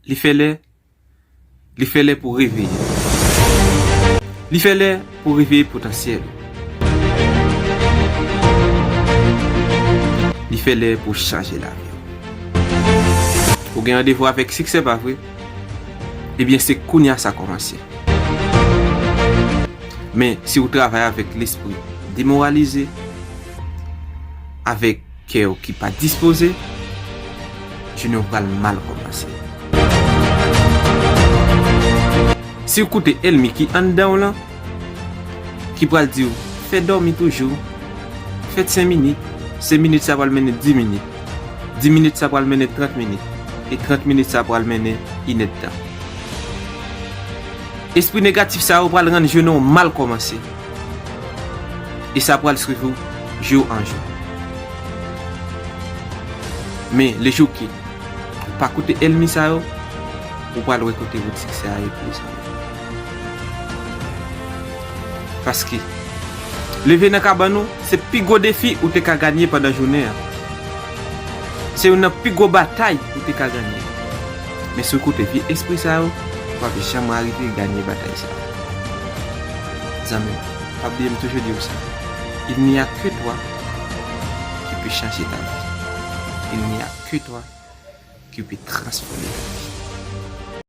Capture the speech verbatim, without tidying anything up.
Li fè lè, li fè lè pou reveye. Li fè lè pou reveye potansyèl ou. Li fè lè pou chanje lavi w. Ou gen randevou avèk siksè, pa vre? Ebyen, se kounye a sa kòmanse. Men, si w travay avèk lespri demoralize, avèk kè w ki pa dispoze, jounen w pral mal kòmanse. Si w koute ènmi ki anndan w lan, ki pral di w, fè dòmi toujou, fè senk minit, senk minit sa pral mennen dis minit, dis minit sa pral mennen trant minit, e trant minit sa pral mennen inèdtan. Espri negatif sa yo pral rann jounen w mal kòmanse. E sa pral swiv ou jou an jou. Men, le jou ke ou pa koute ènmi sa yo, ou pral wè kote wout siksè a ye pou ou, zanmi. Paske, leve nan kabann ou, se pi gwo defi ou te ka ganye pandan jounen an. Se youn nan pi gwo batay ou te ka ganye. Men si w koute vye espri sa yo, w p ap janm arive ganye batay sa yo. Zanmi m, pa bliye m toujou di w sa. Il n'y a que toi qui peut changer ta vie. Il n'y a que toi qui peut transformer ta vie.